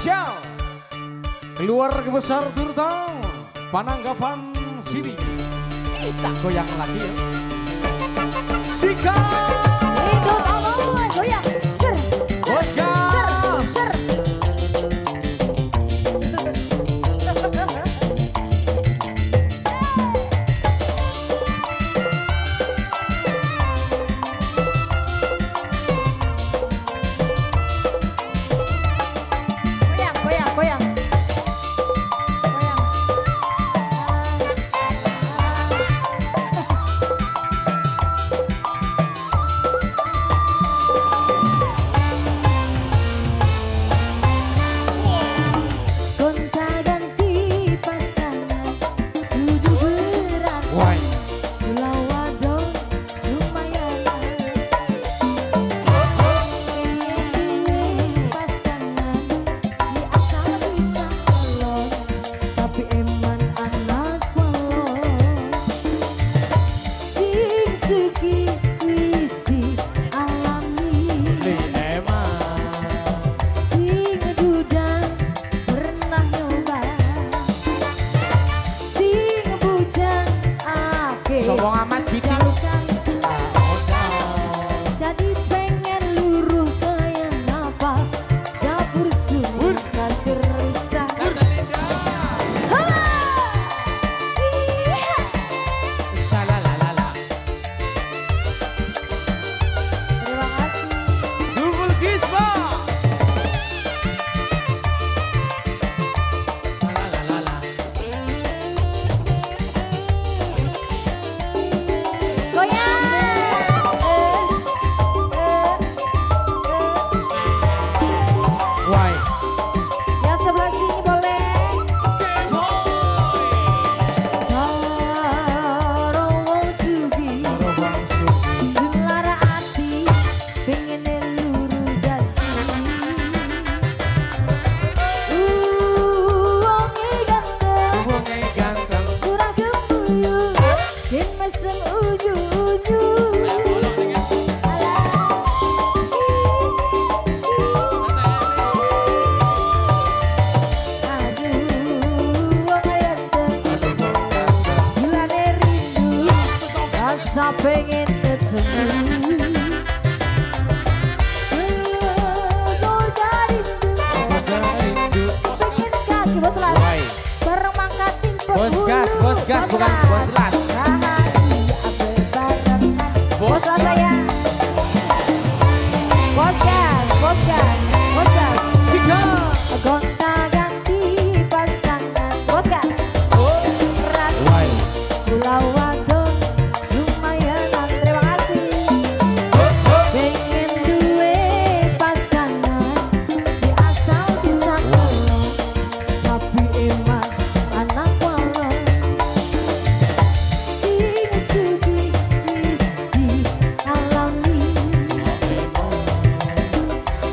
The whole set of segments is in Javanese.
Spesial keluarga besar Tirta Pananggapan sini. Kita goyang lagi ya. Sikat. Itu tolong goyang. Ser, ser, ser, ser. Goyang, goyang, goyang. Goyang. Gonta-ganti pasangan tujuh beratus pulau wadon lumayan. Pengen duwe pasangan di asal bisa kolon, tapi eman anak walon. Sing sugih wis dialami, sing duda pernah nyoba, sing bujang akeh Sombong amat biti. jalukan. Jadi pengen luruh kaya ngapa, dapur sumur kasur rusak. Ha! Iya. Salalalala. Terima kasih. Dukul Gisma. Salalalala. Goyang. Why? Yang sebelah sini boleh. Karo wong sugih, selara ati, pengen luru dadi. Wonge ganteng, kurang gemuyu, yen mesem uju-uju. Aduh, wong ganteng, gulane rindu, rasa pengen ketemu. Rindu, pengen kaki bos las, bareng mangkating Bos gas, bos gas, bukan bos las. Bahagia berbarengan. Bos Bos las gas. saya. Bos gas, bos gas, bos gas. Sikat. Gonta-ganti pasangan. Bos gas. Why? Pulau wadon lumayan. Terima kasih. Pengen duwe pasangan di asal bisa kolon, tapi emang anak walon. Sing sugih wis dialami,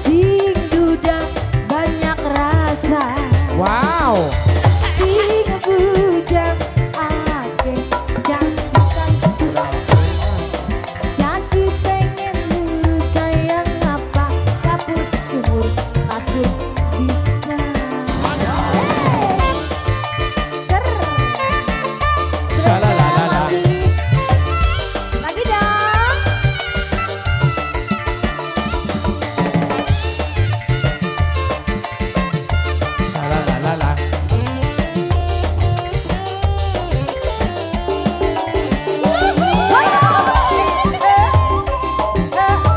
sing duda banyak rasa, Wow. sing bujang akeh cantikan. Jadi pengen luru kaya ngapa, dapur sumur kasur bisa. Hey! Ser. Salalalala. Lagi dong. Salalalala.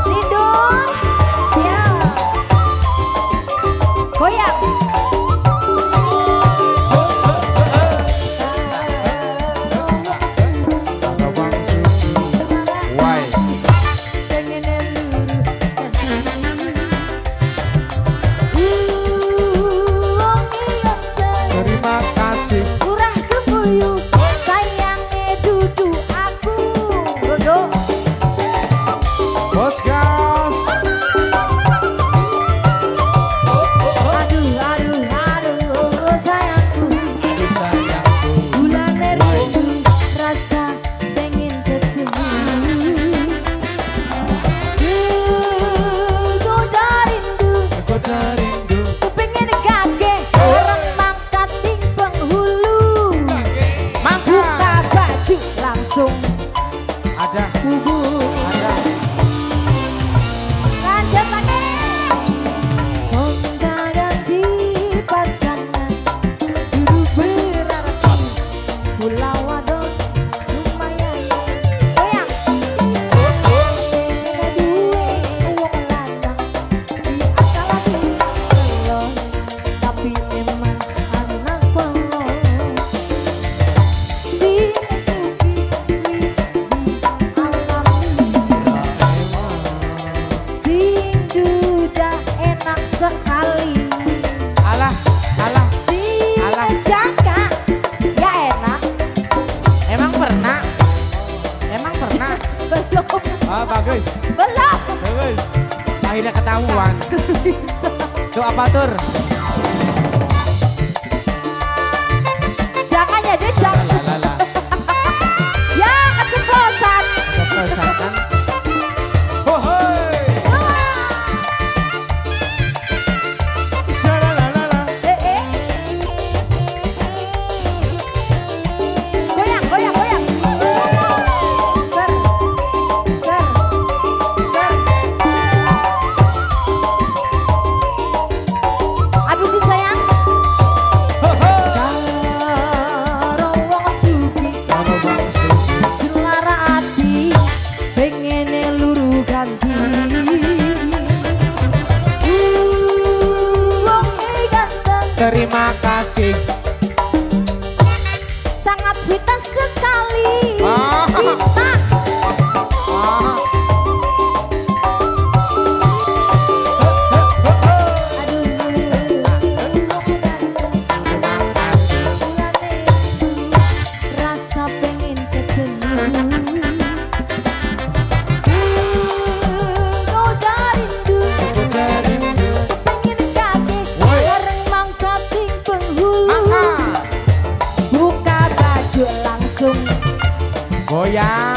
Lindung. Ya. Goyang. Why? Pengen luru Terima kasih. Kurang gemuyu, sayange dudu aku. Dodo. Bos gas. Aduh, Bisa. Tuh apa tur? Jangan ya dia jangan. Lalala. Ya keceplosan. Keceplosan kan? Hohoi. Shalalalala. Eh eh. Goyang goyang goyang. Ser ser ser. Habisin sayang. Karo wong sugih Karo wong sugih. Selara ati pengene luru ganti. Wong ganteng Terima kasih. Sangat vital sekali. Ah. Vital. Ah. Aduh, wong ganteng Terima kasih. mulane rasa pengen ketemu. Goda rindu pengen kaki Woi. Bareng mangkat ing penghulu. Maka. Buka baju langsung Goyang.